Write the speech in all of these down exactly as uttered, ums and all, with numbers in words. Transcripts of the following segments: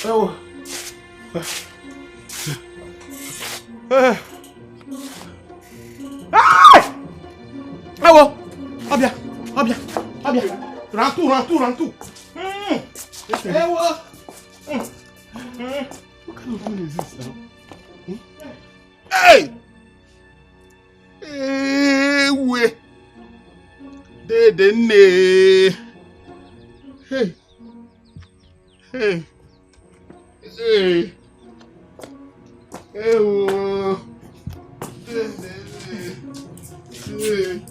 Ewo. Eh. Ah! Ewo. Abia, abia, abia. Rantu, rantu, rantu. Mm. Ewo. Mm. Mm. What kind of thing is this now? Hmm? Hey! Ewe. Dede nne. Hey. Hey. Hey. Ewo. Dede nne. Hey.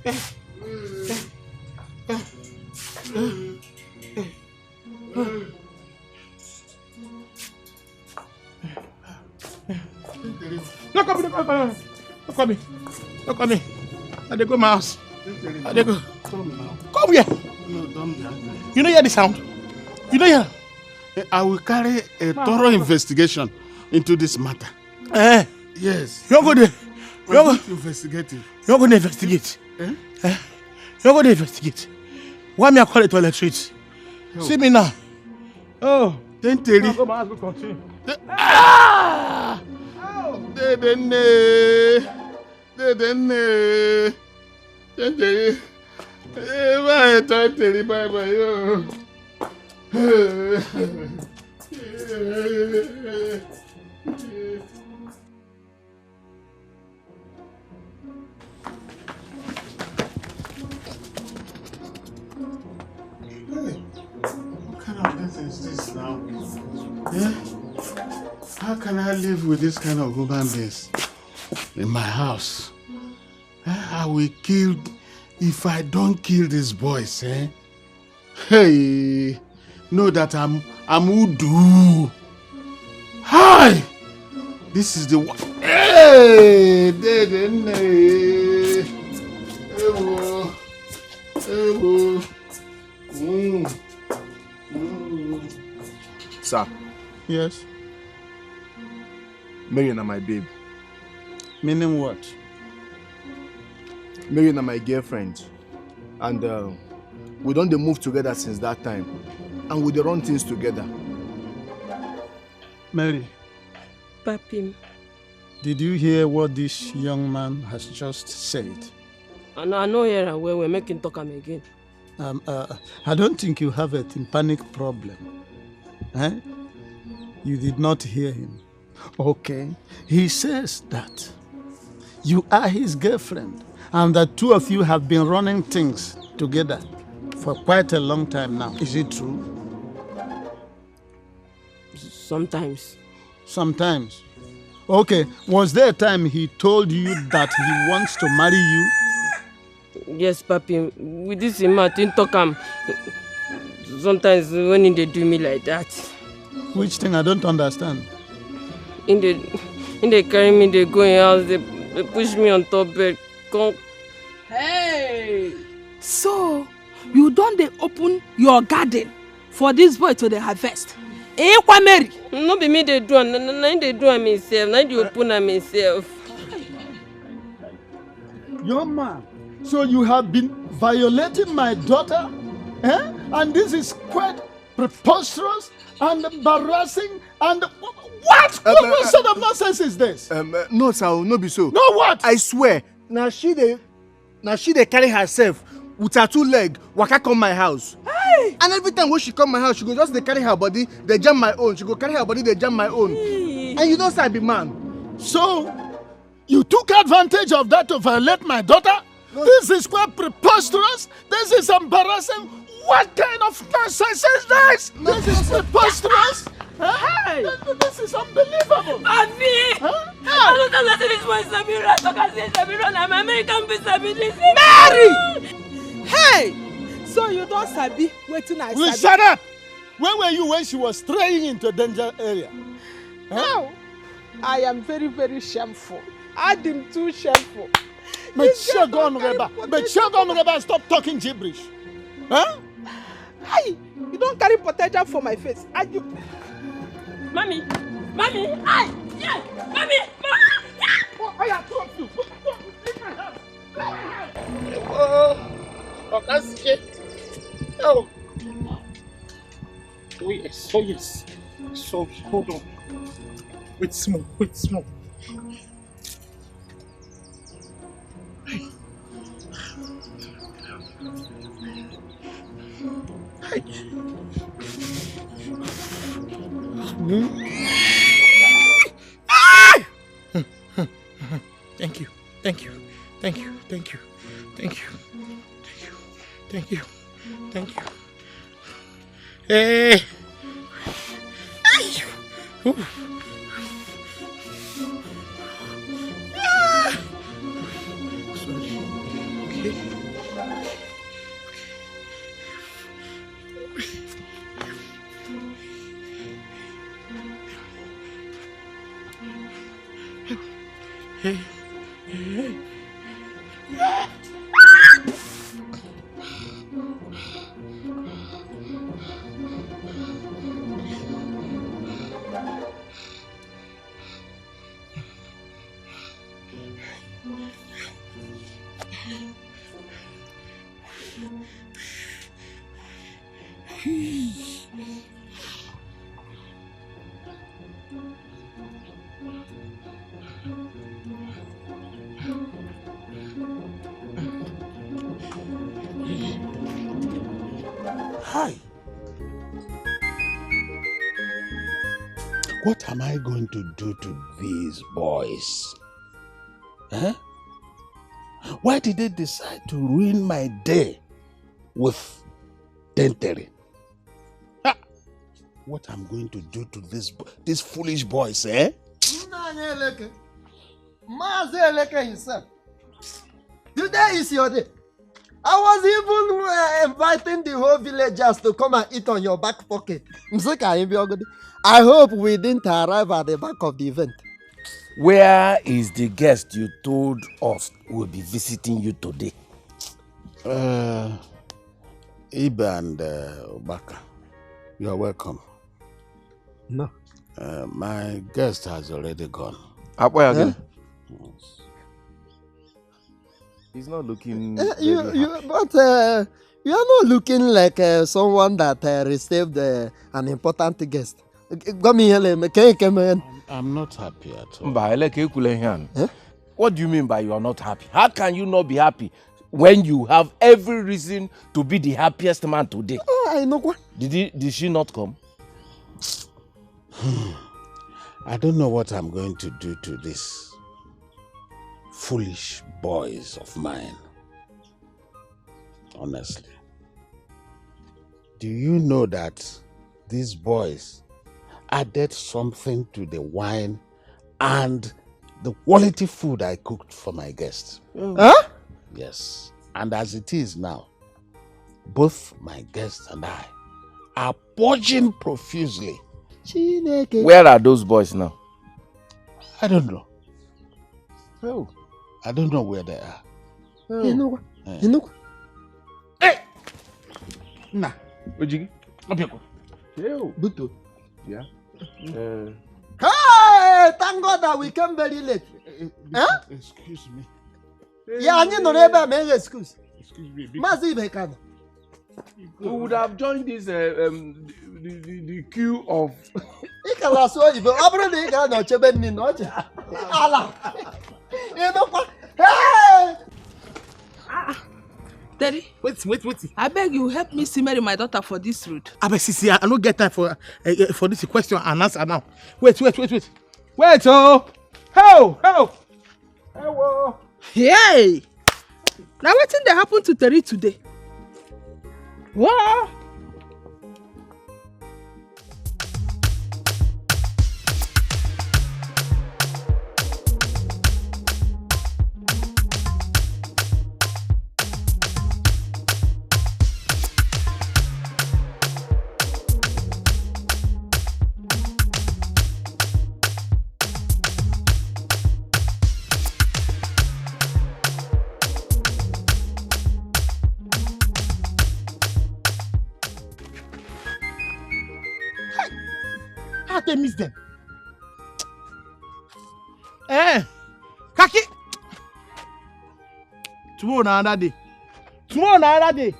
Hey. Hey. No come, no come, no come, no come. No come. I dey go my house. I dey go. Come now. Come here. No, don't be angry. You no hear the sound? You no hear? Eh, I will carry a thorough investigation into this matter. Eh? Yes. You go there. You go investigate it. You go investigate. Eh? Eh? You go investigate. Why me I call it toilet street? See me now. Oh. Ten Terry. Go my house, go continue. Ah! Dede nne. Dede nne. Ten Terry. Eh, bye, Ten Terry, bye bye, yo. Hey, what kind of thing is this now? Eh? How can I live with this kind of human beings in my house? Eh, I will kill if I don't kill these boys, eh? Hey, know that I'm I'm Udu. Hi! This is the one. Hey! Dede nne. Ewo. Ewo. Mm. Mm. Sir. Yes. Mary na my babe. Meaning what? Mary na my girlfriend. And uh, we don dey move together since that time. And we dey run things together. Mary. Papi. Did you hear what this young man has just said? I no, I no hear am well well. Make him talk am again. Um, uh, I don't think you have a tympanic problem. Eh? You did not hear him. Okay. He says that you are his girlfriend and that two of you have been running things together for quite a long time now. Is it true? Sometimes. Sometimes. Okay. Was there a time he told you that he wants to marry you? Yes, Papi. With this him mouth, he talk am. Sometimes when he dey do me like that. Which thing? I don't understand. He dey, he dey carry me, dey go in house, dey, dey push me on top bed. Come. Hey! So, you don dey open your garden for this boy to dey harvest? Eh, Kwa Mary? No be me dey do am, na, na, na him dey do am himself, na him dey open am himself. Young man, so you have been violating my daughter? Eh? And this is quite preposterous and embarrassing and wh-, what? Um, what, uh, what sort of nonsense is this? Um, uh, no, sir, no be so. No what? I swear. Na she dey, na she dey carry herself with her two leg, waka come my house. Hey! And every time when she come my house, she go just dey carry her body, dey jam my own. She go carry her body, dey jam my own. Hey! And you know say I be man. So, you took advantage of that to violate my daughter? No. This is quite preposterous. This is embarrassing. What kind of nonsense is this? No. This is preposterous. Hey! This, this is unbelievable. Papi! Huh? I don't know say this boy Samira talk as if Samira na my American visa be this. Mary! Hey! So you don sabi wetin I sabi? Will you shut up? Where were you when she was straying into danger area? Huh? Now, I am very, very shameful. I am too shameful. This girl don carry potential. Mechie ọnụ gị ebe a. Stop talking gibberish. Huh? Hey, you don carry potential for my face. And you... Mommy, mommy, I, yeah, mommy, mommy, yeah. Oh, I have told you. Leave my house. Leave my house. Oh, Oga Sike. Oh yes. So hold on. Wait small. Wait small. Thank you. Thank you. Thank you. Thank you. Thank you. Thank you. Thank you. Thank you. Thank you. Hey. Ay. Ooh. Ah. Sorry. Okay. Hi. What am I going to do to these boys? Eh? Why did they decide to ruin my day with Tenteri? Ah, what I'm going to do to this bo- these foolish boys, eh? Nna anyị Eleke. Maazị Eleke himself. Today is your day. I was even uh, inviting the whole villagers to come and eat on your back pocket. M sị ka anyị bịa ọgọdị. I hope we didn't arrive at the back of the event. Where is the guest you told us will be visiting you today? Uh, Ibe and uh, Obaka, you are welcome. No. Uh, my guest has already gone. Akpọ ya again. He's not looking Eh, you, very you, happy. But uh, you are not looking like uh, someone that uh, received uh, an important guest. Gwa m ihe na-eme, ka eke mee. I'm, I'm not happy at all. Mba, Eleke, ekwula ihe a. Eh? What do you mean by you are not happy? How can you not be happy when you have every reason to be the happiest man today? Oh, I know what. Did he, did she not come? I don't know what I'm going to do to these foolish boys of mine. Honestly. Do you know that these boys added something to the wine and the quality food I cooked for my guests? Oh. Huh? Yes. And as it is now, both my guests and I are purging profusely. Chineke. Where are those boys now? I don't know. Oh. I don't know where they are. Oh. Ị nụkwa? Eh. Ị nụkwa? Hey! Nna. Ojigi. Obiako. Yo. Buto. Yeah. Eh. Hey! Thank God that we came very late. Eh, eh, Huh? Excuse me. Ya, anyị nọrọ ebe a ma enye excuse. Excuse me, biko. Maazị Ibe ka nọ. We would have joined this uh, um, the, the, the queue of Ị ka na-asụ oyibo, ọ bụrụ na ị ga-anọ chebe nri na ọchị. Ala. Ị nụkwa? Hey! Daddy, Wait, wait, wait. I beg you, help me see Mary, my daughter, for this road. Abeg, see, see, I, I no get time for uh, uh, for this question and answer now. Wait, wait, wait, wait. Wait, oh. Help, help. Hello. Hey! Now wetin dey happen to Terry today? Whoa! How they miss them? Eh, Kaki. Tomorrow na another day. Tomorrow na another day.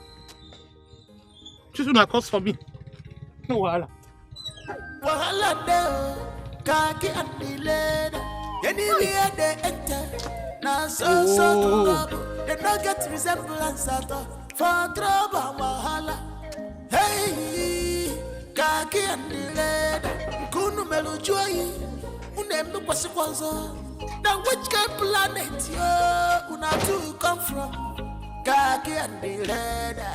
Choose una cause for me. No wahala. Wahala dey o, khaki and the leather. Anywhere they enter, na so so to go. They no get resemblance at all for trouble and wahala. Hey, khaki and the leather. Nkunu meluju oyi, unu emekwasikwa ọzọ. Na which kind planet yo una two come from? Khaki and the leather.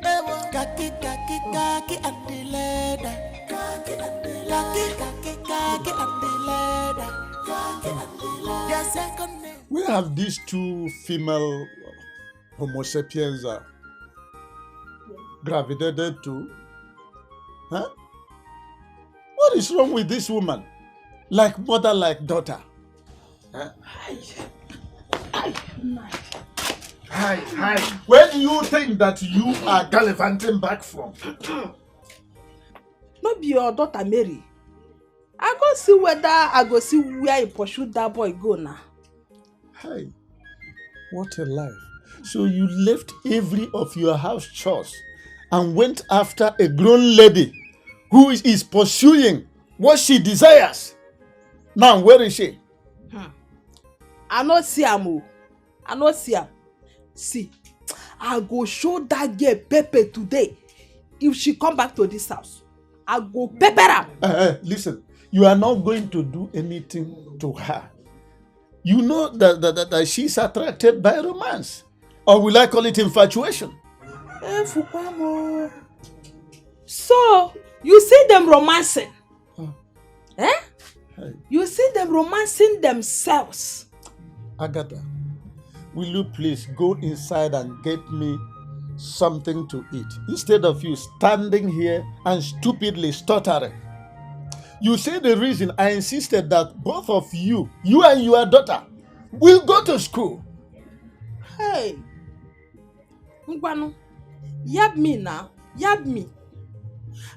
Ewo, khaki, khaki, khaki and the leather. Khaki and the leather. Khaki, khaki, khaki and the leather. Khaki and the leather. Their second name. Where have these two female Homo sapiens uh, gravitated to? Huh? What is wrong with this woman? Like mother, like daughter. Huh? Hi, hi. Where do you think that you are gallivanting back from? No be your daughter Mary. I go see whether I go see where you pursue that boy go now. Hi. What a life. So you left every of your house chores and went after a grown lady who is, is pursuing what she desires. Now, where is she? Hmm. I no see am o. I no see am. See, I go show that girl pepper today. If she come back to this house, I go pepper am. Uh, uh, listen, you are not going to do anything to her. You know that, that, that, that she's attracted by romance. Or will I call it infatuation? Eh, Fukwamo. So, you see them romancing? Eh? Hey. You see them romancing themselves? Agatha, will you please go inside and get me something to eat instead of you standing here and stupidly stuttering? You see the reason I insisted that both of you, you and your daughter, will go to school. Hey, Ngwanu, yab me now, yab me.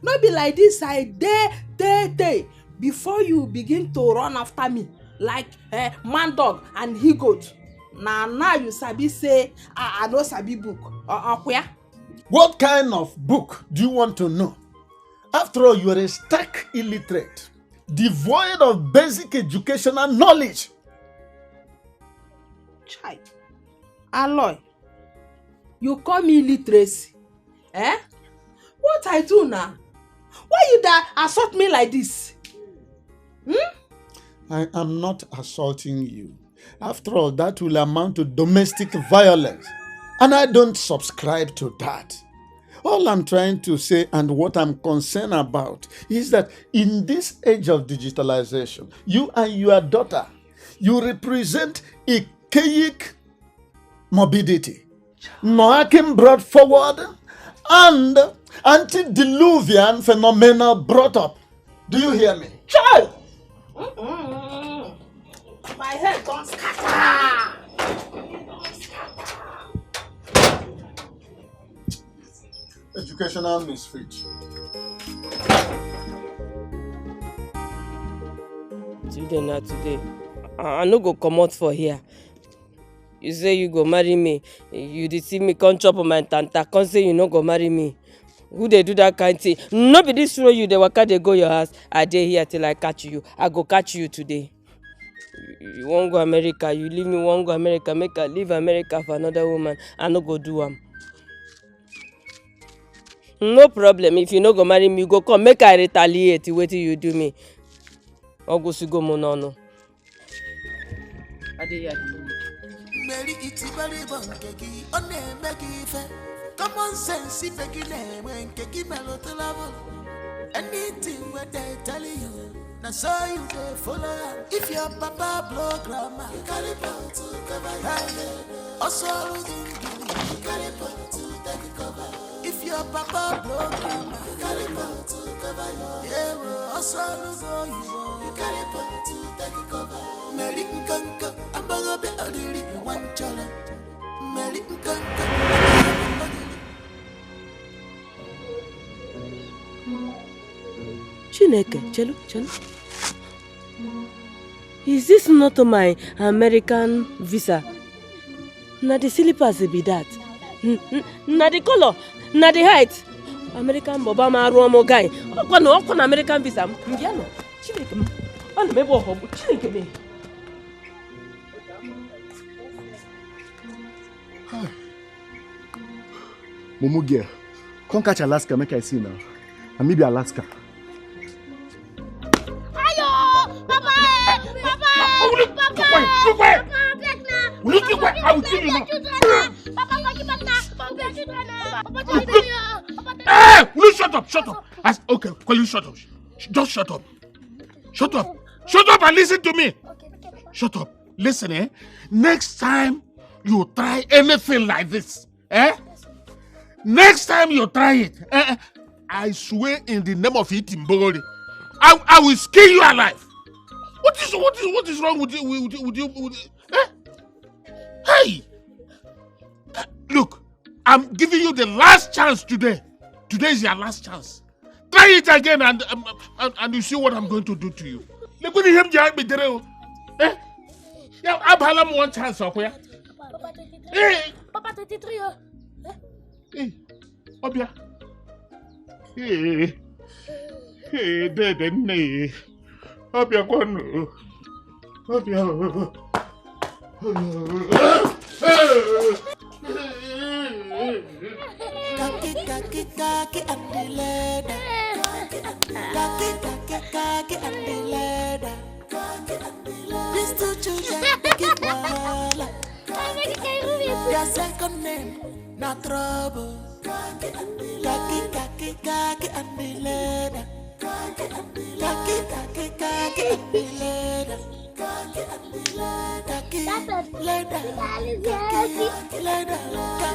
No be like this I dey dey dey before you begin to run after me like eh, man dog and he goat. Na now you sabi say I, I no sabi book. Uh, uh, where? What kind of book do you want to know? After all, you are a stark illiterate, devoid of basic educational knowledge. Chai, Aloy, you call me illiteracy? Eh? What I do now? Why you da assault me like this? Hmm? I am not assaulting you. After all, that will amount to domestic violence. And I don't subscribe to that. All I'm trying to say and what I'm concerned about is that in this age of digitalization, you and your daughter, you represent archaic morbidity. Noakim brought forward and antediluvian phenomenal brought up. Do you hear me? Chai! Mm-mm. My head don scatter. Educational misfit. Today na today. I, I no go comot for here. You say you go marry me, you deceive me, come chop my tanta, come say you no go marry me. Who dey do that kind thing? No be this road you dey waka dey go your house. I dey here till I catch you. I go catch you today. You, you wan go America, you leave me, wan go America, make I leave America for another woman. I no go do am. No problem, if you no go marry me, you go come make I retaliate wetin you do me. Ogusigo mo n'ọnụ. Adịghị adị. Mary Itibari bụ nke gị, ọ na-eme gị ife. Common sense ife gị na-enwe nke gị melụ travel. Anything wey they tell you, na so you dey follow am. If your papa blow grammar, you carry pot to cover your head. Also, you carry pot to take cover. If your papa blow grammar, you carry pot to cover your head. Ewo, also, you carry pot to take cover. Mary Nkanka, Abaga be Adiri, one challenge. Mary Nkanka, Abaga be Adiri. Chineke, chelu, chelu. Is this not my American visa? Na the slippers be that. N- n- na the color, na the height. American bọba m arụ ọmụ guy. Ọkwa na ọkwa na American visa m. M bịa nọ. Chineke m. Ọ na-eme ebe ọhụrụ. Chineke m. Mumu girl, come catch Alaska, make I see now. And maybe Alaska. Ayo! Papa! Eh! Papa! Papa! Papa! Papa! Abeg na! Will you keep quiet? I will kill you now. Papa, go give back na! Papa, children na! Papa, children na! Papa, children na! Hey! Will you shut up? Shut up! I, okay, will you shut up? Just shut up. Shut up. Shut up and listen to me. Shut up. Listen, eh? Next time you try anything like this, eh? Next time you try it, eh? I swear in the name of Itimbori, I, I will skin you alive. What is what is what is wrong with you with, you- with you with you? Eh? Hey! Uh, look, I'm giving you the last chance today. Today is your last chance. Try it again and um, and, and you see what I'm going to do to you. Look at him, Jack Bedreo. Eh? Yeah, I've had him one chance, okay? Papa twenty-three. Hey! Papa twenty-three. Oh. Hey! Obia. Hey! Hey, dead and nay. Obia, go on. Obia. Kaki, kaki, kaki, and the leather. Kaki, kaki, kaki, and the leather. These two children, they give wahala. Their second name, na trouble. Kaki, kaki, kaki, and the leather. Kaki, kaki, kaki, and the leather. Kaki, leather, kaki, leather,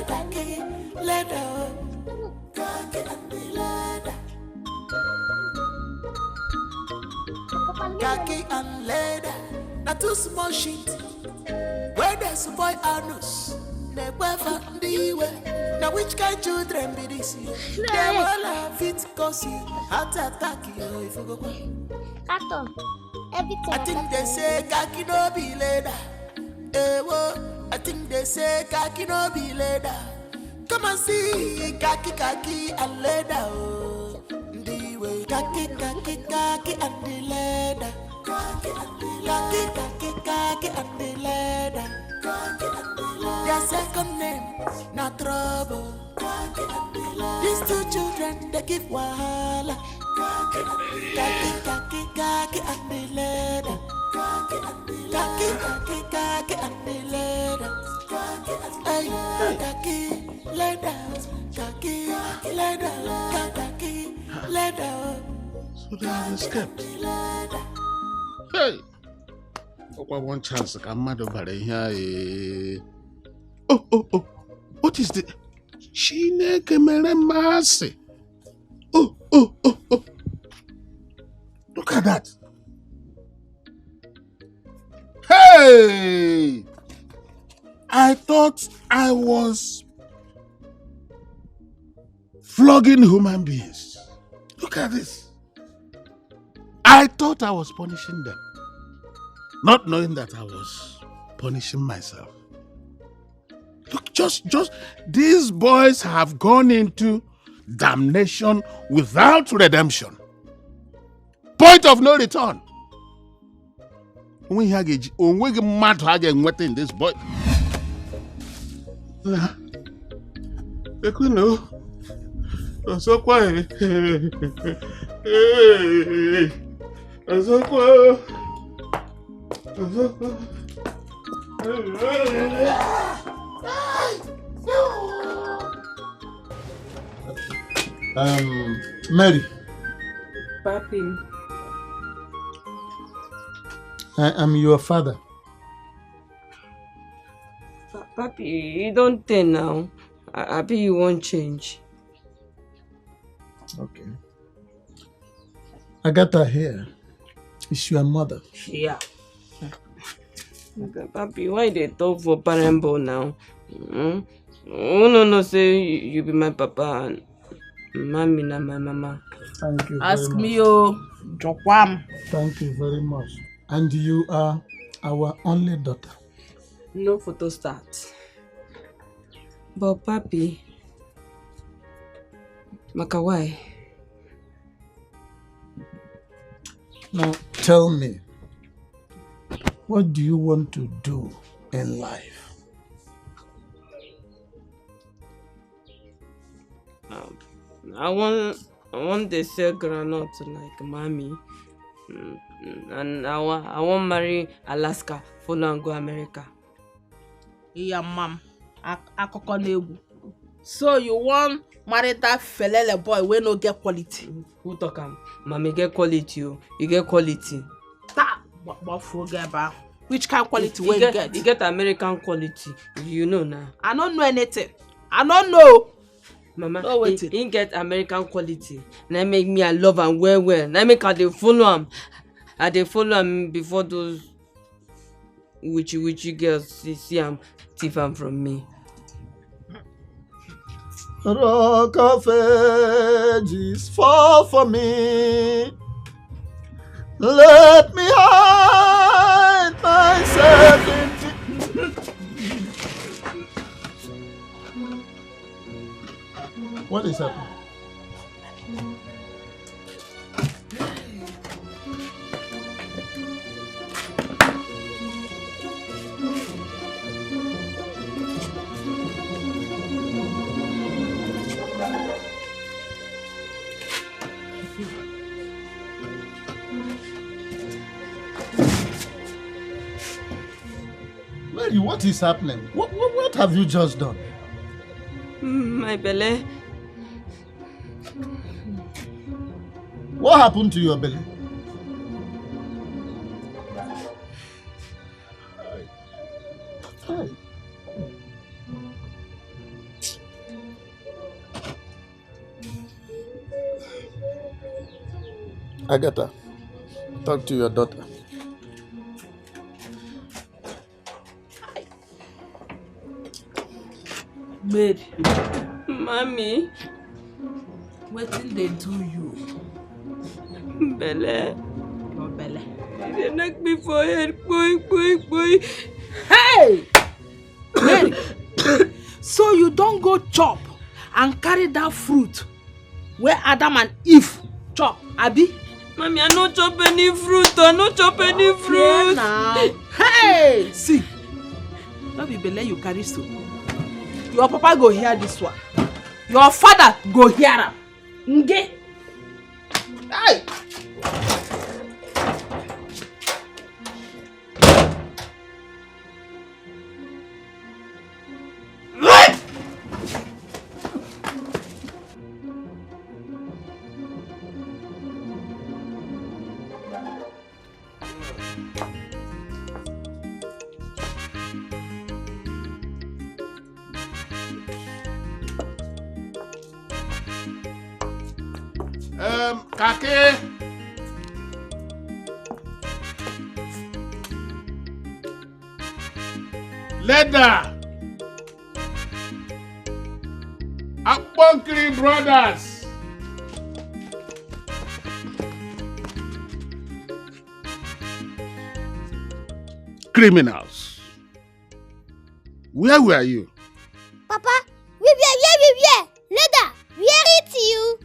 kaki, leather. Kaki and leather, na two small shit. Where they spoil anus, they wear for the way. Now which kind children be this? They will have it cause you heart attack you if you go. Kato, everything. I think they say kaki no be leather. Eh, whoa. I think they say kaki no be leather. Come and see kaki, kaki and leather. Oh. The way kaki, kaki, kaki and the leather. Kaki, kaki, kaki and the leather. Their second name, na trouble. These two children, they give wahala. Kaki, kaki, kaki, and the leather. Kaki, kaki, kaki, and the leather. Hey, kaki, leather, kaki, leather, kaki, leather. So they have escaped. Hey! Ọkwa one chance ka mmadụ bara ihe a, eh. Oh, oh, oh. What is the Chineke mere mmasị? Oh, oh, oh, oh. Look at that. Hey! I thought I was flogging human beings. Look at this. I thought I was punishing them, not knowing that I was punishing myself. Look, just, just, these boys have gone into damnation without redemption. Point of no return. Onweghị ha ga-eji, onweghị mmadụ ha ga-enweta in this boy. Ekwuno, ọzọkwa, eh, eh, ọzọkwa, ọzọkwa. Um, Mary. Papi. I am your father. Pa- Papi, you don't tell now. I, I be you won't change. Okay. Agatha here is your mother. Yeah. Papi, why they talk for parable now? Mm? Who no know say you be my papa and mommy na my mama. Thank you. Ask me, oh, Jokwam. Thank you very much. And you are our only daughter. No photo start. But papi, Maka, why? Now tell me, what do you want to do in life? Um, I want I want to sell groundnut like mommy, mm, mm, and I want I want marry Alaska, follow and go America. Iya, mam. Ak- akụkọ na-egwu. So you wan marry that felele boy wey no get quality? Who talk am? Mommy get quality o. You get quality. Ta! Gba- gbafuo gị ebe ahụ. Which kind quality You wey you get, get? You get American quality. You know now. I no know anything. I no know. Mama, No he, wetin? he get American quality. Na make me I love am well well. Na make I dey follow am. I dey follow am before those witchy witchy girls see, see am thief am from me. Rock of ages, fall for me. Let me hide myself in. What is happening? Mary, what is happening? What, what, what have you just done? Mm, my belly. What happened to your belly? Agatha, talk to your daughter. Mary. Mommy. Wetin dey do you? Belle. Your belle. They knock me for head. Boy, boy, boy. Hey! Mary! So you don go chop and carry that fruit wey Adam and Eve chop, abi? Mommy, I no chop any fruit. I no chop any fruit. Now. Hey! See, no be belle you carry so. Your papa go hear this one. Your father go hear am. Nge. Hey! Um, Kake. Leather. Akponkiri Brothers. Criminals. Where were you? Papa, we were where we were. Leather, where it you?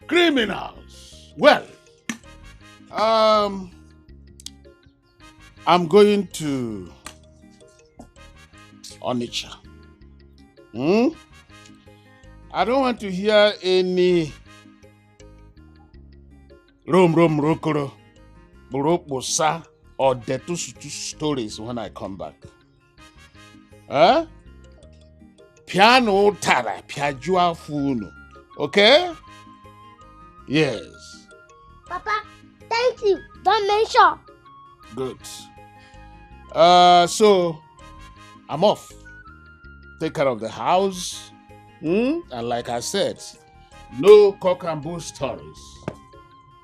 Criminals. Well, um, I'm going to Onitsha. Hmm? I don't want to hear any rom rom rokoro, burobusa, or detusutu stories when I come back. Eh? Piano tara, piajua funu. Okay? Yes. Papa, thank you. Don't mention. Good. Uh, so, I'm off. Take care of the house. Hmm? And like I said, no cock and bull stories.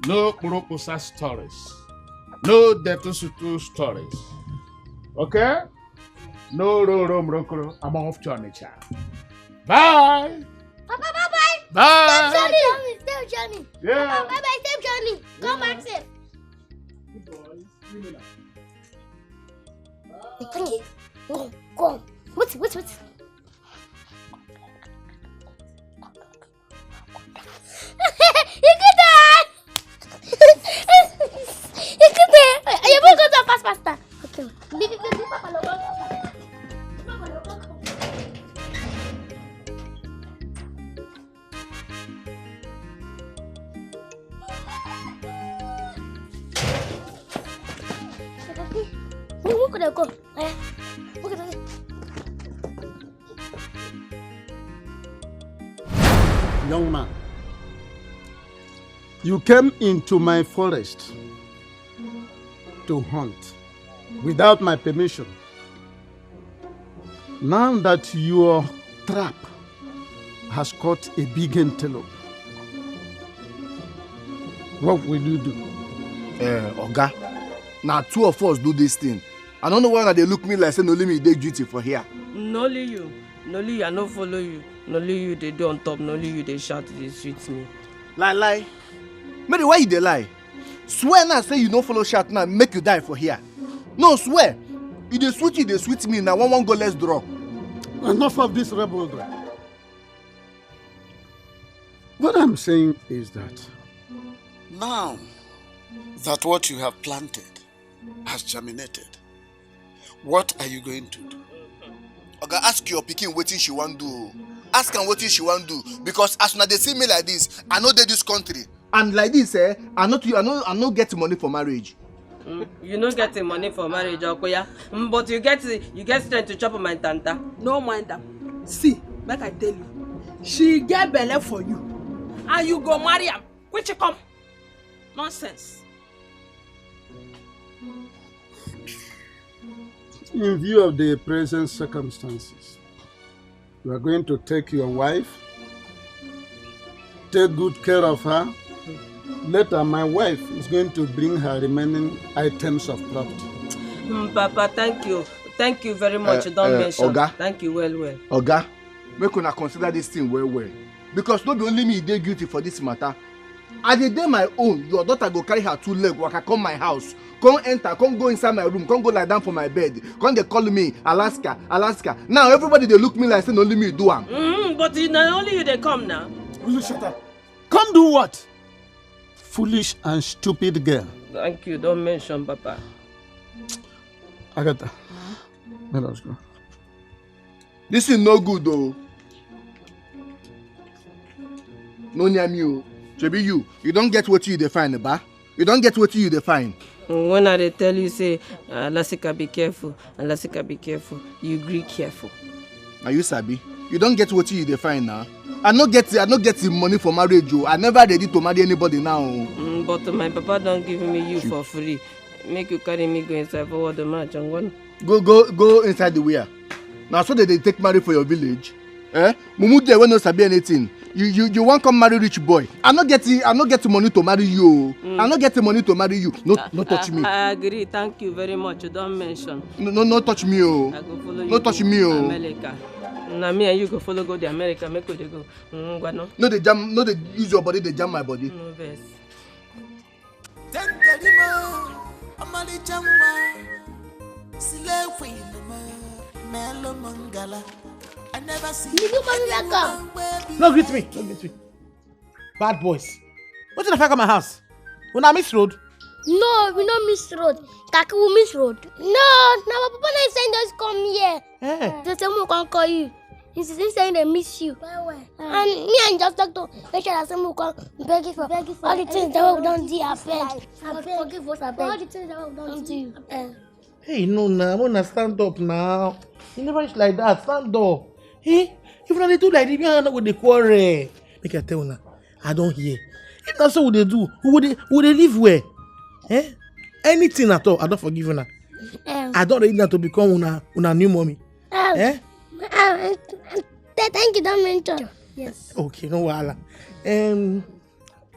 No kpurupusa stories. No detusutu stories. Okay? No ro ro mrokro. I'm off to Onitsha. Bye. Papa, bye bye. Bye. Johnny, Johnny, stay with Johnny. Yeah. Papa, bye bye, stay with Johnny. Come back safe. Come, come, come. Wait, wait, wait. Who could I go? Eh? Who could I Young man, you came into my forest to hunt without my permission. Now that your trap has caught a big antelope, what will you do? Uh, Oga, now two of us do this thing. I don't know why they look me like say only me dey duty for here. Only you, only you, I no follow you. Only you dey do on top, only you dey shout, dey sweet me. Lie, lie. Mary, why you dey lie? Swear now say you no follow shout now, make you die for here. No, swear. You dey sweet, you dey sweet me now. One, one go, let's draw. Enough of this rebel. What I'm saying is that now that what you have planted has germinated, what are you going to do? Oga, ask your pikin wetin she wan do. Ask am wetin she wan do, because as una dey see me like this, I no dey this country. And like this, eh, I no too, I no, I no get money for marriage. Mm, you no get the money for marriage, Okoya. Mm, but you get you get strength to chop my tanta. No mind am. See, make I tell you, she get belle for you, and you go marry am. Which come nonsense. In view of the present circumstances, you are going to take your wife, take good care of her. Later, my wife is going to bring her remaining items of property. Mm, Papa, thank you. Thank you very much. Uh, Don't uh, mention. Oga. Thank you well, well. Oga, make una consider this thing well, well. Because no be only me dey guilty for this matter. I dey dey my own, your daughter go carry her two leg waka come my house, come enter, come go inside my room, come go lie down for my bed, come dey call me Alaska, Alaska. Now everybody dey look me like say na only me do am. Mm, but you, na only you dey come now. Will you shut up? Come do what? Foolish and stupid girl. Thank you, don't mention Papa. Agatha, let us go. This is no good though. No near me o. Shebi you, you don get wetin you dey find, ba? You don get wetin you dey find. When I dey tell you say, Alasika be careful, Alasika be careful, you gree careful. Na you sabi. You don get wetin you dey find na. I no get, I no get the money for marriage o. I never ready to marry anybody now o. Mm, but my papa don give me you for free. Make you carry me go inside forward the match and one. Go, go, go inside the where? Na so they dey take marry for your village. Eh? Mumu there wey no sabi anything. You, you, you wan come marry rich boy? I no get, I no get money to marry you o. Mm. I no get money to marry you. No, no touch me. I, I agree. Thank you very much. You don mention. No, no, no touch me o. I go follow you. No touch me o. America. Na me and you go follow go the America. Make we dey go. Mm, no. No dey jam, no dey use your body dey jam my body. No vex. Tenderimo, ọmarịcha nwa, sile queen m, melụ m ngala. I never see. Did you call me back up? No greet me, no greet me. Bad boys. Wetin dey find come my house? Una miss road? No, we no miss road. Kaki, we miss road. No, na my papa na send us come here. Eh. They say we come call you. He say, he say they miss you. Well, well. And me and just talk to make sure that say we come beg you for, beg you for all the things that we don do, abeg. Abeg. Forgive us, abeg. All the things that we don do. Eh. Hey, no, na, una stand up now. You never reach like that. Stand up. Hey, if una dey do like this, me and una go dey quarrel. Make I tell una, I don hear. If na so we dey do, we go dey, we go dey live well. Eh? Anything at all, I don forgive una. Um, I don ready now to become una, una new mommy. Um, eh? Um, th- thank you, don mentor. Yes. Okay, no wahala. Um,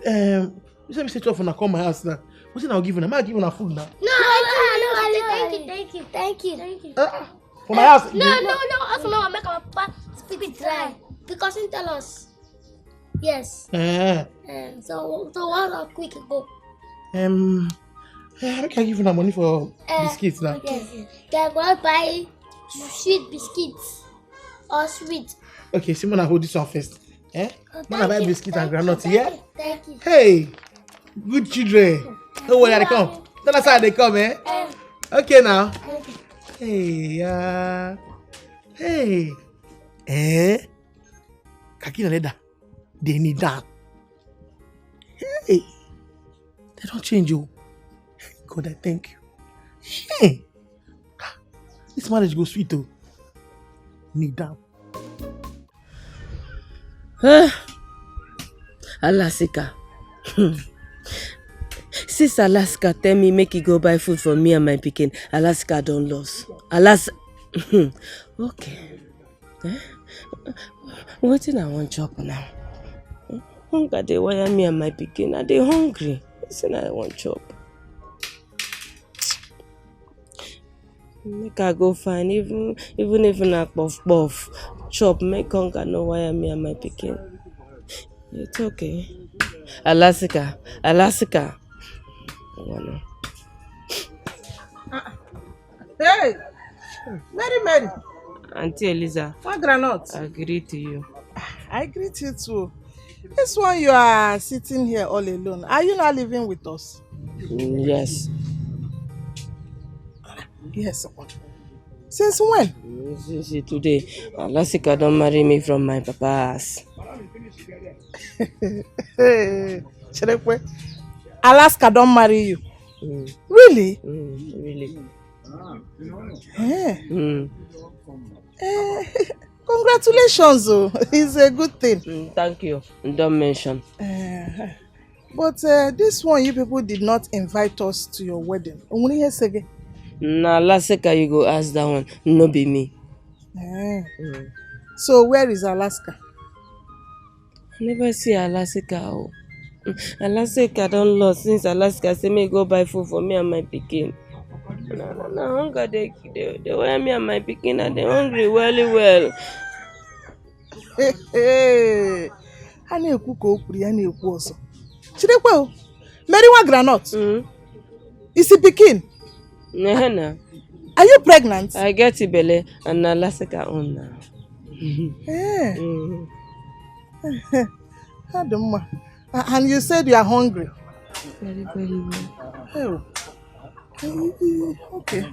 um, you say me say twelve una come my house now. Wetin I go give una? Make I give una food now. No, no, no, no, thank you, thank you, thank you. Thank you. Uh, for my house. No, no, no, also no, make our papa speak it dry because he tell us. Yes. Eh. Eh, so, so one of quick go. Um, eh, make I give una money for eh, biscuits now. Yes. They go buy sweet biscuits or sweet. Okay, Simona, hold this one first. Eh? Oh, man, I buy biscuit and groundnut, yeah? Thank you. Hey, good children. Don't worry, they come. Tell us how they come, eh? Eh. Okay now. Okay. Hey, uh, hey. Eh? Kaki na leather. They need that. Hey. They don't change you. God, I thank you. Hey. This marriage go sweet though. Kneel down. Huh? Alasika. Since Alaska tell me make he go buy food for me and my pikin, Alaska don loss. Alas, okay. Eh? Wetin I wan chop now? Hunger dey wire me and my pikin. I dey hungry. Wetin I wan chop? Make I go find, even even if na puff puff chop, make hunger no wire me and my pikin. It's okay. Alasika, Alasika. Ngwanu. Hey, Mary Mary, Auntie Eliza, what groundnut? I greet you. I greet you too. This one you are sitting here all alone. Are you not living with us? Mm, yes. Yes, what? Since when? Mm, since today. Alasika don marry me from my papa house. Cherekwe, Alaska don marry you. Mm. Really? Mm, really. Eh. Mm. Eh, congratulations, oh. It's a good thing. Mm, thank you. Don't mention. Eh. But uh, this one, you people did not invite us to your wedding. Only here, Sege. Na Alasika you go ask that one, no be me. Eh. Mm. So where is Alaska? I never see Alasika. Oh. Alasika don lost since Alaska say me go buy food for me and my pikin. Na, na, na hunger dey dey dey wear me and my pikin and dey hungry well well. A na-ekwu ka o kwuru ya na-ekwu ọzọ. Chidekwe o, Mary nwa groundnut. Mm. Isi pikin. Nehe na. Are you pregnant? I get belle and na Alasika own na. Eh. Mm. Ọ dị mma. A- And you said you are hungry. Very, very well. Oh. Eh, eh, okay.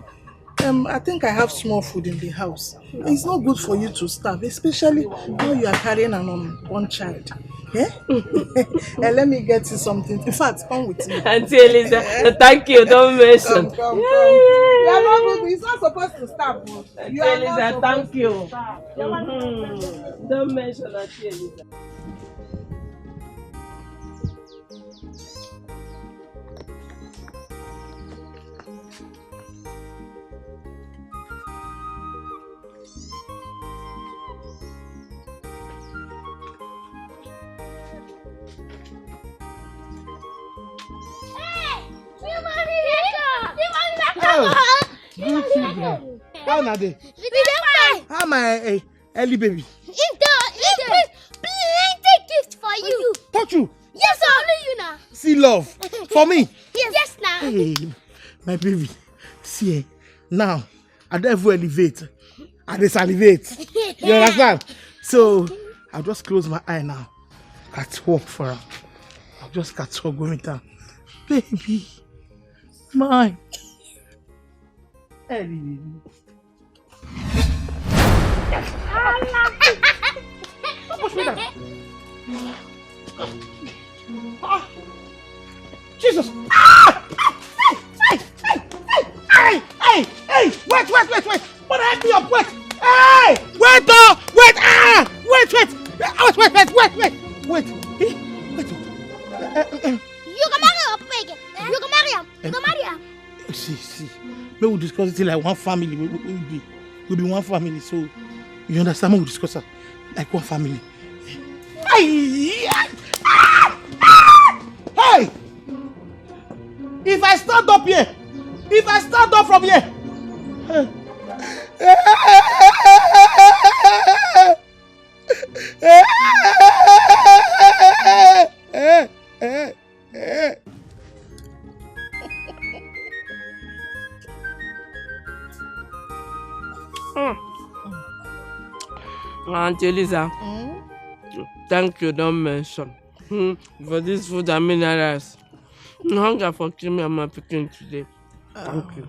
Um, I think I have small food in the house. It's not good for you to starve, especially when you are carrying an unborn child. Eh? Eh, let me get you something. In fact, come with me. Auntie Eliza, thank you. Don't mention. Come, come, come. You are not good. It's not supposed to starve. Oh. You are not supposed to starve. Auntie Eliza, thank you. Mm-hmm. Don't mention Auntie Eliza. Good children. How na dey? How my eh, early baby? He don, he don bring plenty gift for you. Touch you? Yes, sir. Only you na. See love for me. Yes, yes na. Hey, my baby. See eh, now I don even elevate. I dey salivate. You understand? So I just close my eye now. Catwalk for her. I just catwalk go meet her. Baby, mine. Hey, baby. Don't push me down. Ah! Jesus! Ah! Hey! Hey! Hey! Hey! Hey! Wait! Wait! Wait! Wait! But help me up! Wait! Hey! Wait! Oh! Wait! Ah! Wait! Wait! Wait! Wait! Wait! Wait! Wait! Eh, wait! Oh. Eh, eh, eh. You go marry your pikin. You go marry him. You go marry him. See, see. Make we discuss it like one family. We, we, we be, we be one family. So you understand? Make we discuss it like one family. Hey! Ah! Ah! Hey! If I stand up here, if I stand up from here, hey. Mm. Auntie Eliza, mm? Thank you, don't mention. Mm, for this food and minerals. Mm, hunger for kill me and my pikin today. Thank you.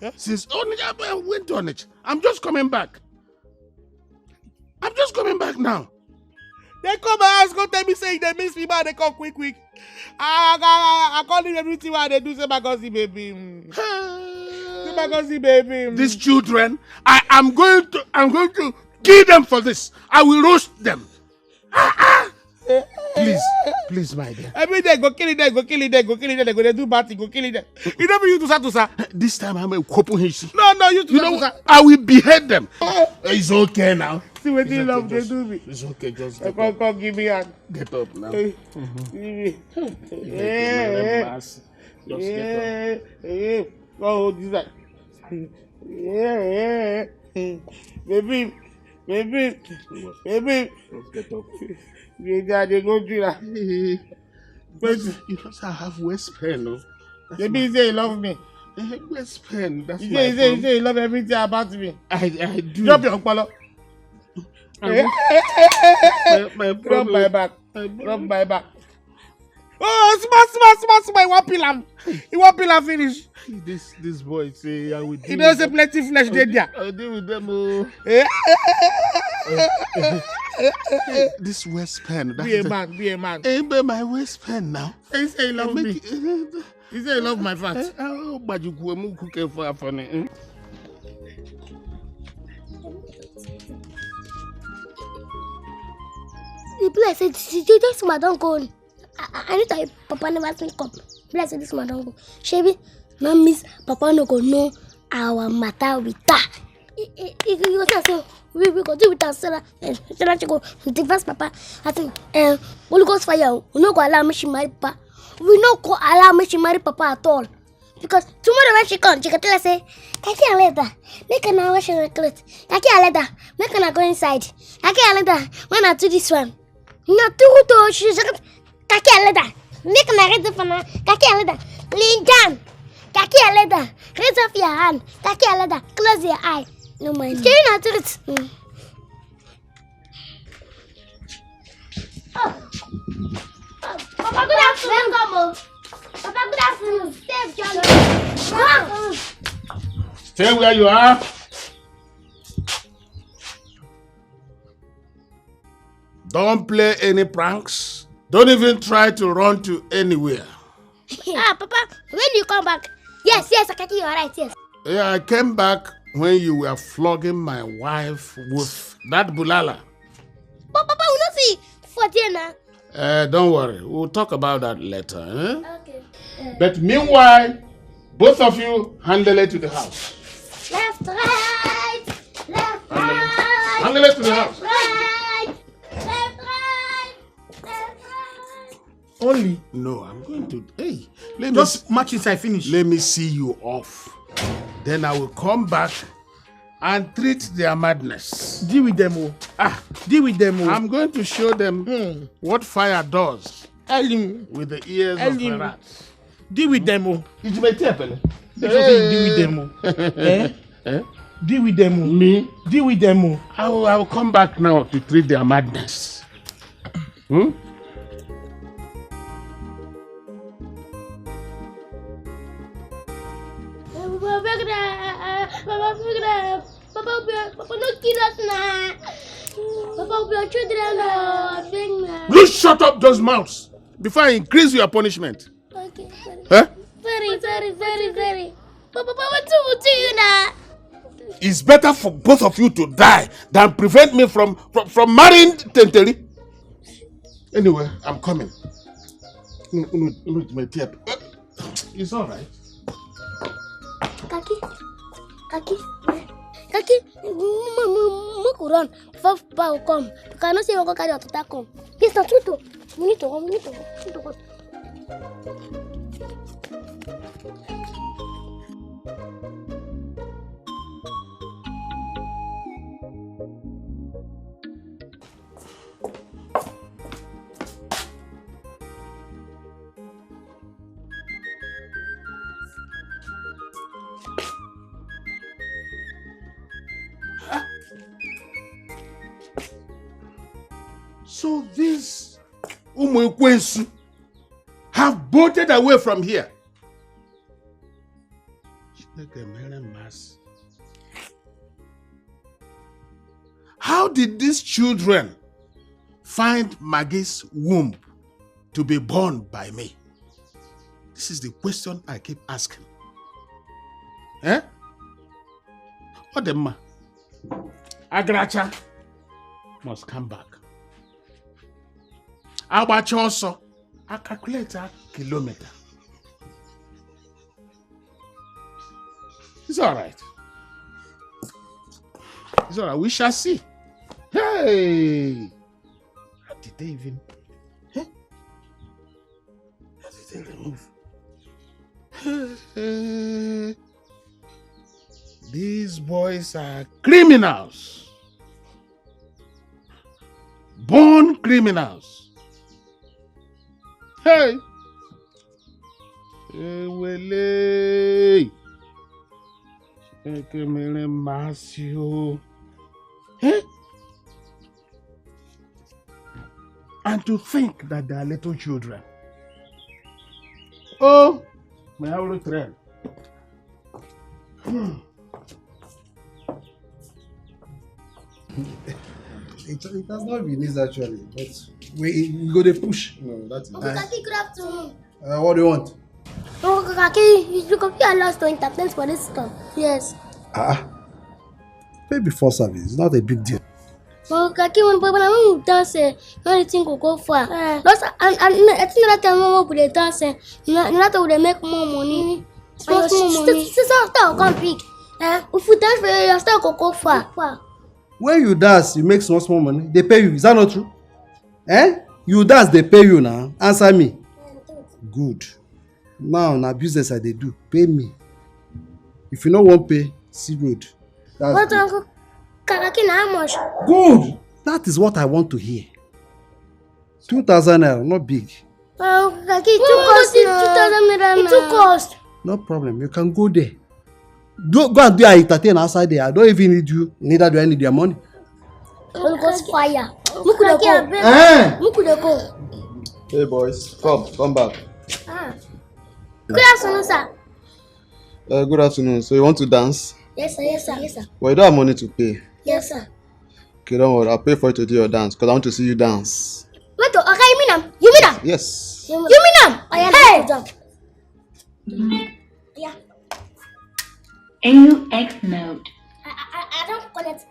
Since Onitsha, I went to Onitsha. I'm just coming back. I'm just coming back now. They come my house, go tell me say they miss me, man. They come quick, quick. I, I, I, I call him everything what they do. Say my cousin baby. Mm. Say my cousin baby. Mm. These children, I am going to, I'm going to kill them for this. I will roast them. Ah, ah. Please, please, my dear. Every day go kill it, go kill it, go kill it, go they do bad thing, go kill it. You don't be you to sa to sa. This time I'm a couple history. No, no, you to You sa know, to sa. I will behead them. It's okay now. See what It's you okay, love they just, do me. It's okay, just I get can't up. Come give me hand. Get up now. Hey, give me. Hey, Yeah. Just get up. Yeah. Yeah. Go hold this side. Yeah. Yeah. Baby, baby, What? Baby. Just get up. Baby, I dey go do that. Hey, But you know, sir, I have waist pain, no? That's Baby, my you say you love me. Eh, waist pain. That's You my say, you say, you problem. Say you love everything about me. I, I do. Drop your okpolo. I Eh? want my, my Drop problem. My back. I Drop my back. Oh, small, small, small, small. You want peel am? You want peel am finish? This, this boy say I will You deal know with say them. Plenty flesh I'll dey deal, there. I'll deal with them. Oh. Eh? Hey, this waist pain. Be a man, be a man. Hey, be my waist pain now. He say he love Hey, me. Make it, He say he love my fat. Eh, oh, but you go move cook for for me. Eh? The place say this, this, this man don't go. I, I, I need to papa never think up. Bless this man don't go. Shebi, no miss papa no go know our matter with her. He, he, he, he go say so we, we go do with her Sarah. Eh, Sarah she go divorce papa. I think eh, Holy Ghost fire. We no go allow me she marry papa. We no go allow me she marry papa at all. Because tomorrow when she come, she go tell us say, Kaki and leather, make her now wash her clothes. Kaki and leather, make her now go inside. Kaki and leather, when I do this one. No, two to she just Kaki and leather. Make my red up now. Kaki and leather. Lean down. Kaki and leather. Raise up your hand. Kaki and leather. Close your eye. No mind. Can you not do it? Mm. Oh. Oh. Papa, good afternoon. Welcome, oh. Papa, good afternoon. Stay, John. Good afternoon. Stay where you are. Don't play any pranks. Don't even try to run to anywhere. Ah, Papa, when you come back? Yes, yes, I can hear you right, yes. Yeah, I came back when you were flogging my wife with that bulala. But Papa, we not see for there now. Uh, don't worry, we'll talk about that later. Eh? Okay. Uh, But meanwhile, both of you handle it to the house. Left, right, left, Handle it. right, Handle it to the left, house. Right, left, right, left, right. Only. No, I'm going to. Hey, let me Just s- match inside finish. Let me see you off. Then I will come back and treat their madness. Deal with them, oh. Ah, Deal with them, oh. I'm going to show them Hmm. what fire does Tell him. With the ears Tell of him. A rat. Deal with them, oh. It's my tepele. Make sure say you deal with them, oh. Eh? Eh? Deal with them, oh. Me? Deal with them, oh. I will, I will come back now to treat their madness. Hmm? Papa, pick it up. Papa, pick it up. Papa, we are, Papa, no kill us now. Papa, we are children now. Big now. You shut up those mouths before I increase your punishment. Okay, sorry. Huh? Sorry, sorry, sorry, sorry. But Papa, what do we do you now? It's better for both of you to die than prevent me from from, from marrying Tenteri. Anyway, I'm coming. Unu, unu, unu, my tear. It's all right. Kaki, Kaki, Kaki, m- m- m- make we run before Papa go come. Because I know say you go carry your tata come. Yes, na true too. We need to run, we need to run, we need to run. So these Umwekwensu have bolted away from here. Chineke mere mmasị. How did these children find Maggie's womb to be born by me? This is the question I keep asking. Eh? What the ma? Agracha must come back. Agbacha ọsọ, I calculate a kilometer. It's all right. It's all right. We shall see. Hey! How did they even? Eh? How did they remove? Hey, these boys are criminals. Born criminals. Hey! Ewele! Ekemere masio. Eh? And to think that they are little children. Oh, my old friend. Hmm. It, it has not been easy actually, but we, we go dey push. No, that is. Uncle Kaki, good afternoon. Uh, what do you want? Uncle Kaki, you, you go pay us to entertain for this store. Yes. Ah, pay before service. It's not a big deal. Uncle Kaki, when, when, when we dance, eh, everything go go far. Eh. Because I, I, I think that time when we dey dance, eh, na, na that time we dey make more money. Small, small money. Sister, come big. Eh? If we dance for you, your store go go far. Far. When you dance, you make small, small money. They pay you. Is that not true? Eh? You dance, they pay you now. Answer me. Good. Now, na business I dey do. Pay me. If you no wan pay, see road. That's But good. Uncle Kakaki, na how much? Good. That is what I want to hear. Two thousand naira, not big. Uncle Kakaki, it too cost now. Two thousand naira. It too cost. No problem. You can go there. Do, go and do your entertain outside there. I don't even need you. Neither do I need your money. Holy Ghost fire. Make we dey go. Eh? Make we dey go. Hey boys, come, come back. Ah. Good afternoon, sir. Uh, good afternoon. So you want to dance? Yes, sir. Yes, sir. Yes, sir. Well, you don't have money to pay. Yes, sir. Okay, don't worry. I'll pay for you to do your dance because I want to see you dance. Wait, oh, okay, you mean am? You mean am? Yes. You mean am? Oh, yeah, hey! Good job. Yeah. A U X mode. I, I, I, I don't connect.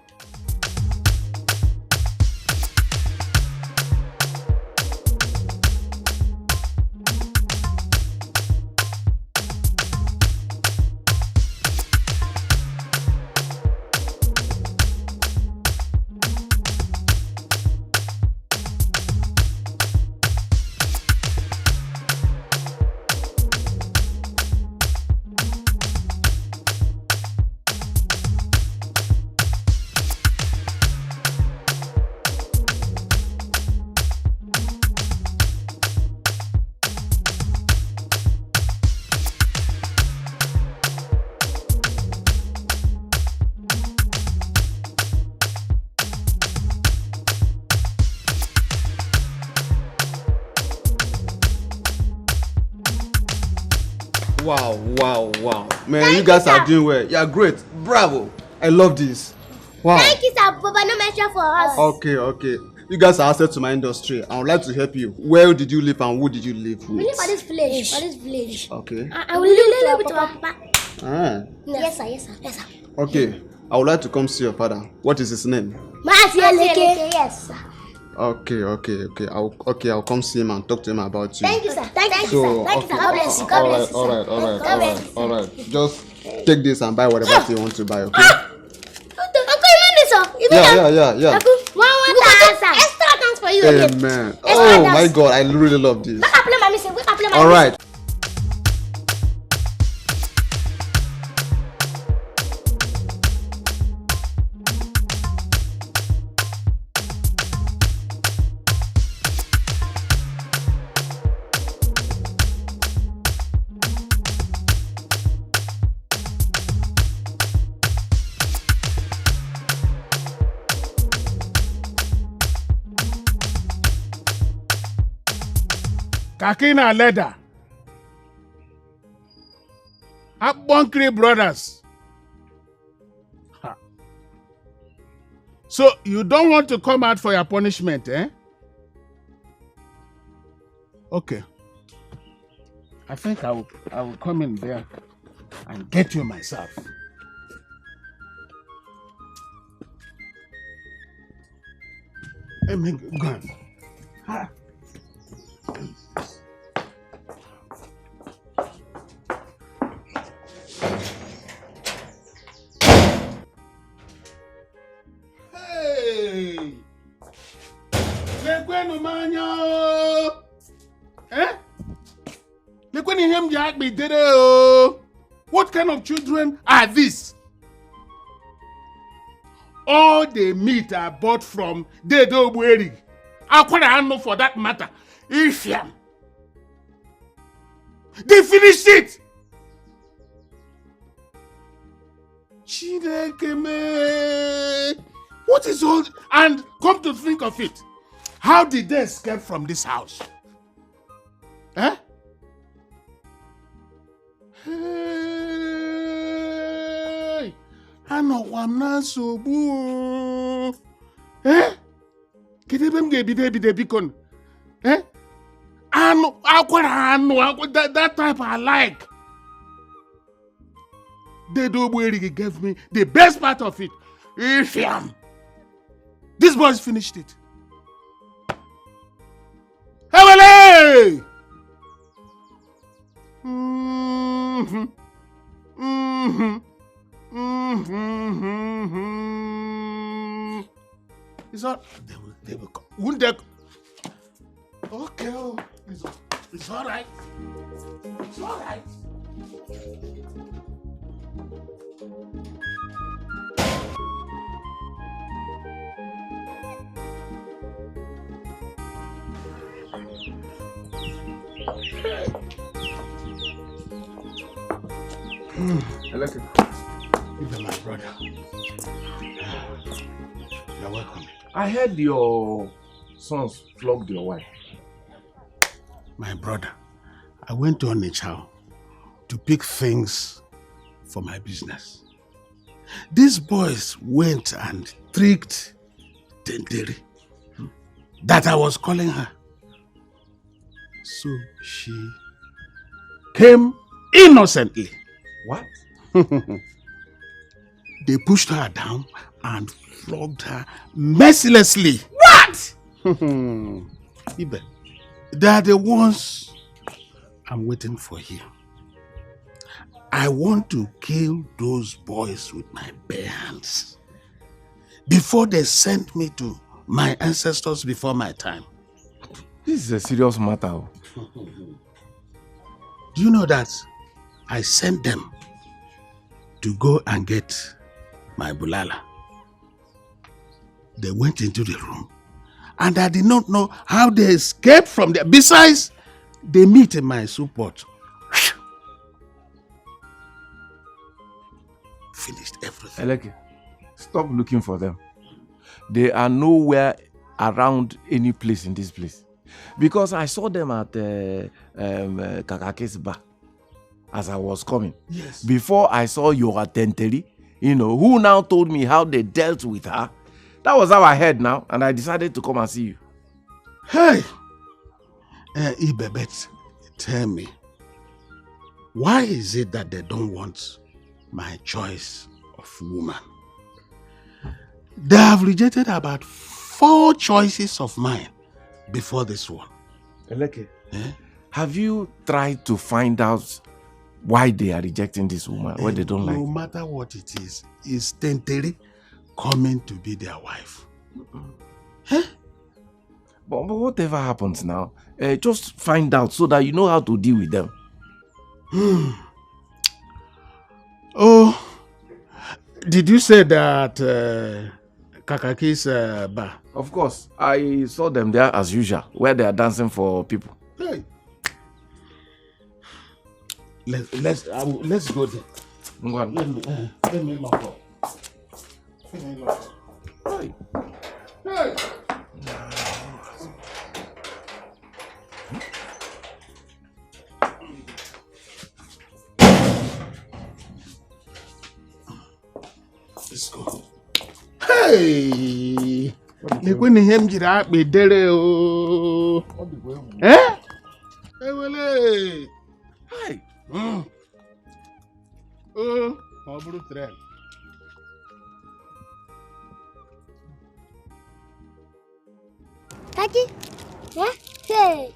Wow, wow, wow. Man, you guys are doing well. You are great. Bravo. I love this. Wow. Thank you, sir. Baba, no mention for us. Okay, okay. You guys are asset to my industry. I would like to help you. Where did you live and who did you live with? We live for this village. For this village. Okay. I, I will live with our papa. Ah. Yes, sir. Yes, sir. Yes, sir. Okay. I would like to come see your father. What is his name? Mazi Eleke. Yes, sir. Okay, okay, okay. I'll okay, I'll come see him and talk to him about you. Thank you, sir. Thank you, sir. Thank you, sir. God bless you. God bless you, sir. All right, all right, all right, all right, all right. Just take this and buy whatever thing you want to buy, okay? Uncle, you mean this, sir? You mean that? Yeah, yeah, yeah. Uncle, one, one thousand. Extra thanks for you again. Amen. Oh my God, I really love this. Make I play my music. Make I play my music. All right. Kakina leather. Akponkri brothers. Ha. So you don't want to come out for your punishment, eh? Okay. I think I will, I will come in there and get you myself. Let me go on. Ah. Hey! Lekwenụ m anya o! Eh? Lekwenụ ihe m ji akpị dere o! What kind of children are these? All the meat I bought from Dede Ogbueri, Akwara Anu for that matter, Ishiam. They finished it. Chineke me. What is all? And come to think of it, how did they escape from this house? Eh? Hey! Anọkwa m na nsogbu o. Eh? Kedu ebe m ga-ebido ebido biko nụ? Eh? Anụ, Akwara Anu, akwa-, that, that type I like. Dede Ogbueri gave me the best part of it. Ishiam. These boys finished it. Ewele! Mm-hmm. Mm-hmm. Mm-hmm. It's all, they will, they will come. Won't they? Okay, oh, it's, it's all right. It's all right. Eleke, you be my brother. You're welcome. I heard your sons flogged your wife. My brother, I went to Onitsha to pick things for my business. These boys went and tricked Tenderi that I was calling her. So she came innocently. What? They pushed her down and flogged her mercilessly. What? Ibe, they are the ones I'm waiting for here. I want to kill those boys with my bare hands before they send me to my ancestors before my time. This is a serious matter o. Do you know that I sent them to go and get my bulala? They went into the room, and I did not know how they escaped from there. Besides, they meet in my soup pot. Finished everything. Eleke, stop looking for them. They are nowhere around any place in this place. Because I saw them at uh, um, uh, Kakake's bar as I was coming. Yes. Before I saw your Tenteri, you know, who now told me how they dealt with her. That was how I heard now, and I decided to come and see you. Hey! Uh, Ibebet, tell me, why is it that they don't want my choice of woman? They have rejected about four choices of mine before this one. Eleke, eh? Have you tried to find out why they are rejecting this woman, what they don't like? No matter what it is, is Tenteri coming to be their wife? Eh? But, but whatever happens now, uh, just find out so that you know how to deal with them. Hmm. Oh, did you say that uh, Kakaki's uh, bar? Of course, I saw them there as usual, where they are dancing for people. Hey. Let's let's I will, let's go there. Ngwan. Let me uh, let me lock up. Let me lock up. Hey. Hey. Let's go. Hey! Lekwe na ihe m jiri akpị dere o. Eh? Oo, ma ọ bụrụ tren. Kaki, eh? Hey,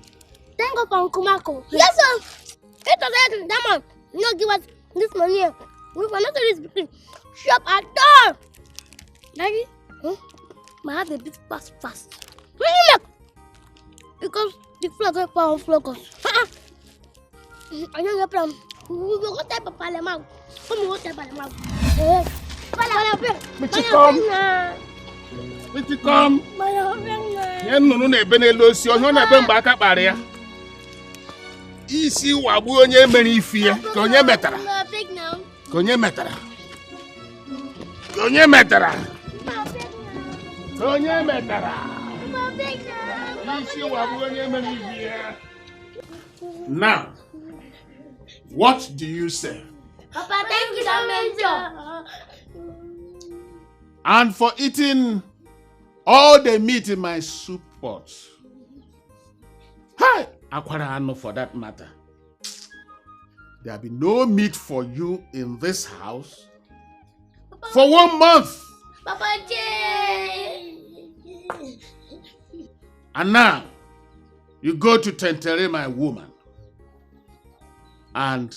thank God for Uncle Marco. Yes, sir. It was that man. No give us this money. We for not this pikin shop at all. Daddy, hmm? My heart dey beat fast fast. Wetin make? Because the flood wey pour on flood us. I no get plan. We go go tell Papa Lemau. Come we go tell Papa Lemau. Eh, Papa Lemau. Michikom. Michikom. Papa Lemau. Nye nnụnụ na-ebe n'elu osisi, onye ọ na-ebe mgbe aka kpara ya. Isi wagbuo onye mere ife ya, ka onye metara. Ka onye metara. Ka onye metara. Ka onye metara. Isi wagbuo onye mere ife ya. Now, what do you say? Papa, thank you so much. And for eating all the meat in my soup pot. Hey, akwara anụ for that matter. There be no meat for you in this house for one month. Papa J. And now, you go to Tentere, my woman, and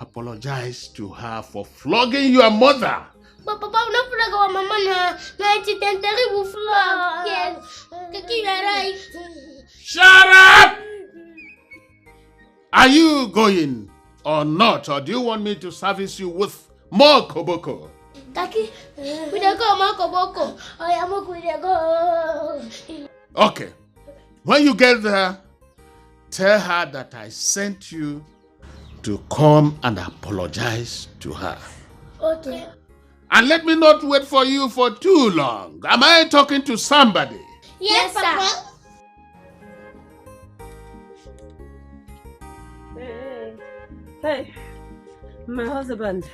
apologize to her for flogging your mother. But Papa, we no flog our mama na. Na auntie Tentere will flog. Yes. Kaki, you are right. Shut up! Are you going or not? Or do you want me to service you with more koboko? Kaki, we dey go more koboko. Oya, make we dey go. Okay. When you get there, tell her that I sent you to come and apologize to her. Okay. And let me not wait for you for too long. Am I talking to somebody? Yes, sir. Hey, hey. Hey, my husband.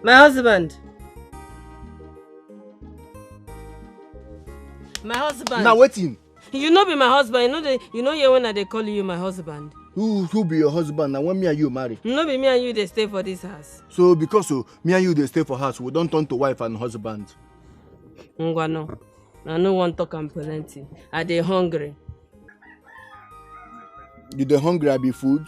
My husband. My husband. Now waiting. You no be my husband. You know the, you know here when I dey call you my husband. Who who be your husband? Now when me and you marry. No be me and you dey stay for this house. So because so me and you dey stay for house, we don turn to wife and husband. Ngwano. I no wan talk am plenty. I dey hungry. You dey hungry, I be food.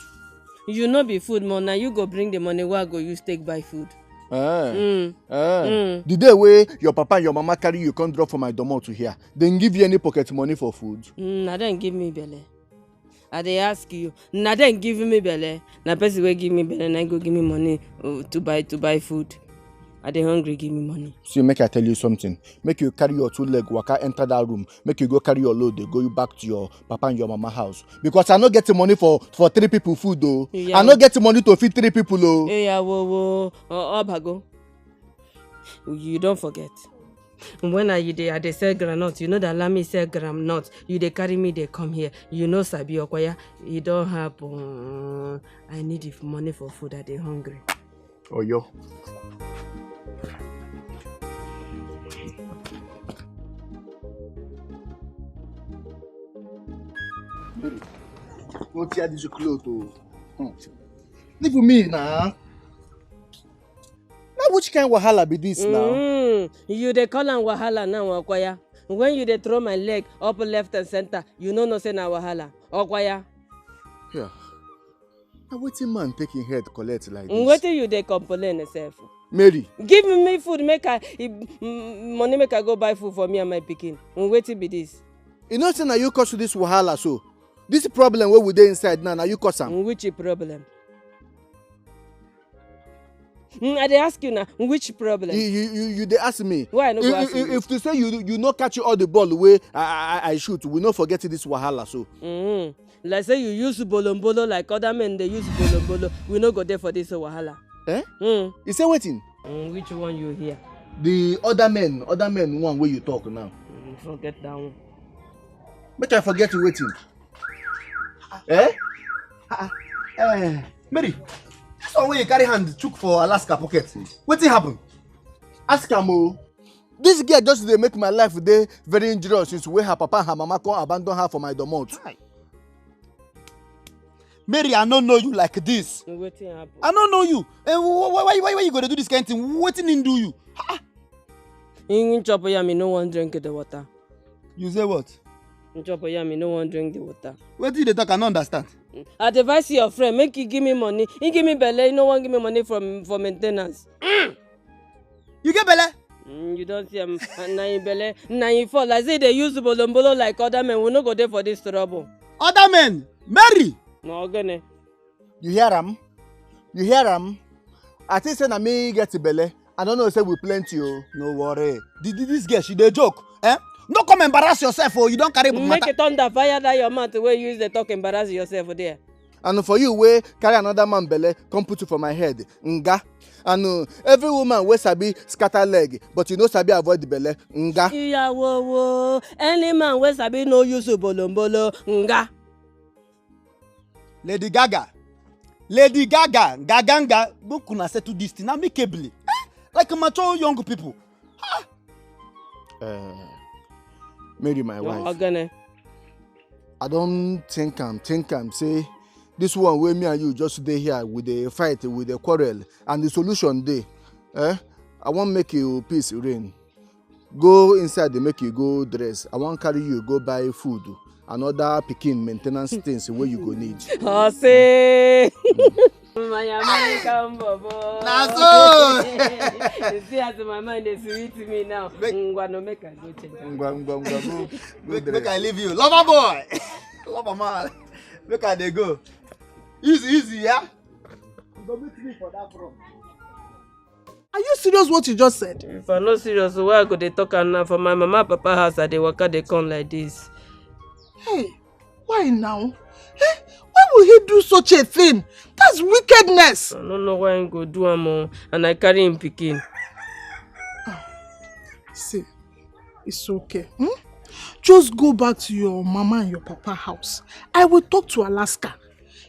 You no be food, mo. Now you go bring the money wey I go use take buy food. Eh, Mm. eh. Mm. The day wey your papa and your mama carry you come drop for my domot to here, dem give you any pocket money for food? Mm, na dem give me belle. I dey ask you. Na dem give me belle. Na person wey give me belle, na go give me money uh, to buy to buy food. I dey hungry, give me money. See, make I tell you something. Make you carry your two leg waka enter that room. Make you go carry your load, dey go you back to your papa and your mama house. Because I no get the money for for three people food though. Yeah. I no get the money to feed three people oh. Hey, yeah, wo wo, uh, Obago. You don't forget. When I you dey, I dey sell groundnut. You know that allow me sell groundnut. You dey carry me, dey come here. You know sabi okoya. It don't happen. I need if money for food. I dey hungry. Oyo. No tear this cloth oh. Hmm. Leave me now. Now which kind wahala be this now? Mm, you dey call am wahala now, okoya. When you dey throw my leg up left and center, you no know say na wahala. Okoya. Yeah. Now wetin man take him head collect like this? Wetin you dey complain sef? Mary. Give me food make I, mm, money make I go buy food for me and my pikin. Wetin be this? You know say na you cause this wahala so. This problem wey we dey inside now, na you cause am. Which problem? Mm, I dey ask you now, which problem? You you you, you dey ask me. Why I no go If, ask if, you? If to say you you no catch all the ball wey I, I I shoot, we no forget this wahala so. Mm. Like say you use bolombolo like other men dey use bolombolo. We no go dey for this wahala. Eh? Mm. You say wetin? Mm, which one you hear? The other men, other men one wey you talk now. Mm, forget that one. Make I forget wetin? Eh? Ah, ah, eh, Mary, this one wey you carry hand chook for Alaska pocket. Wetin happen? Ask am o. This girl just dey make my life dey very injurious since wey her papa and her mama come abandon her for my domot. Mary, I no know you like this. Wetin happen? I no know you. Eh, wh- wh- why, why, why you go dey do this kind thing? Wetin him do you? Ah, Him chop yam, he no wan drink the water. You say what? Him chop yam, he no wan drink the water. Wetin you dey talk? I no understand. I advise your friend, make he give me money. He give me belle, he no wan give me money from for maintenance. You get belle? Mm, you don see am, na him belle, na him fault. I say they use bolombolo like other men, we no go dey for this trouble. Other men, Mary. No, ogene. You hear am? You hear am? I think say na me get belle. I don't know say we plenty o. No worry. Th- th- This girl, she dey joke. Eh? No come embarrass yourself o. You don carry Make matter. A thunder fire that your mouth wey you use dey talk embarrass yourself there. And for you wey carry another man belle, come put you for my head. Nga. And uh, every woman wey sabi scatter leg, but you no sabi avoid the belle. Nga. Iyawowo, any man wey sabi no use bolombolo, nga. Lady Gaga. Lady Gaga, Gaganga, make una settle this thing amicably. Eh? Like mature young people. Uh, Mary, my wife, Ogene. I don think am, think am, say this one wey me and you just dey here, we dey fight, we dey quarrel, and the solution dey. Eh? I wan make you peace reign. Go inside, dey make you go dress. I wan carry you go buy food and other pikin maintenance things wey you go need. Ose. My American bobo. Na so. You see as my mind dey sweet me now. Make- Ngwa, no, make I go change. Ngwa, ngwa, ngwa, go, go Make, dress. Make I leave you. Lover boy. Lover man. Make I dey go. Easy, easy, yeah? You go meet me for that front. Are you serious what you just said? If I no serious, why I go dey talk am now? For my mama papa house, I dey waka dey come like this. Hey, why now? Eh? Why will he do such a thing? That's wickedness. I no know why him go do am o, and I carry him pikin. See, it's okay. Hmm? Just go back to your mama and your papa house. I will talk to Alaska.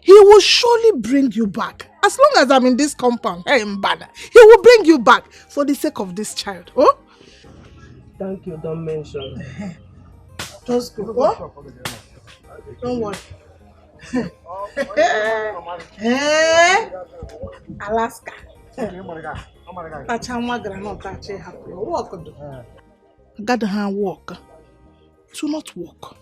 He will surely bring you back. As long as I'm in this compound, hey, Mbana, he will bring you back for the sake of this child. Oh? Thank you, don't mention. Just go. Oh? Don't worry. Eh? Alaska. Tacha nwa groundnut, tacha hapụ. Walk do. Gather hand walk. Do not walk.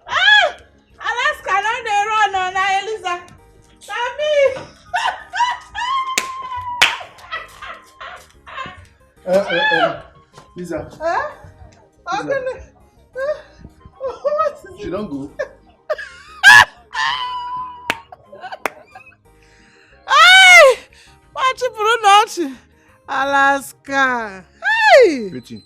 Ah! Alaska no dey run o, na Eliza. Na me. Eh, eh, eh. Lisa, Huh? How can I? What is she don go. Hey! Nwachipuru n'ọchị. Alaska. Hey! Wetin?